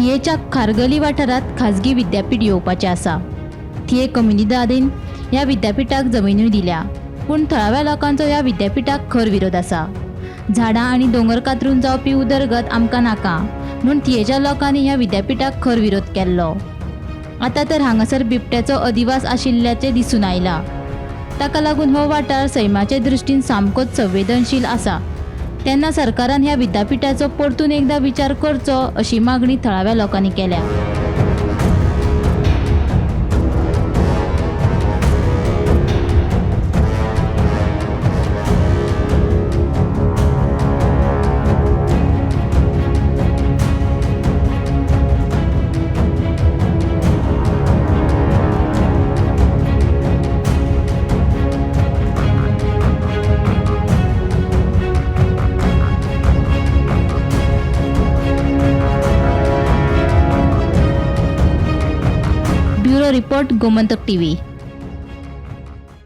थियेच्या खारगली वाठारांत खाजगी विद्यापीठ येवपाचें आसा. थिये कम्युनिदादीन ह्या विद्यापीठाक जमिनूय दिल्या, पूण थळाव्या लोकांचो ह्या विद्यापीठाक खर विरोध आसा. झाडां आनी दोंगर कातरून जावपी उदरगत आमकां नाका म्हूण थियेच्या लोकांनी ह्या विद्यापीठाक खर विरोध केल्लो. आतां तर हांगासर बिबट्याचो अधिवास आशिल्ल्याचें दिसून आयलां. ताका लागून हो वाठार सैमाचे दृश्टीन सामकोच संवेदनशील आसा. तेन्ना सरकारान ह्या विद्यापीठाचो परतून एकदा विचार करचो अशी मागणी थळाव्या लोकांनी केल्या. Bureau report, Gomantak TV.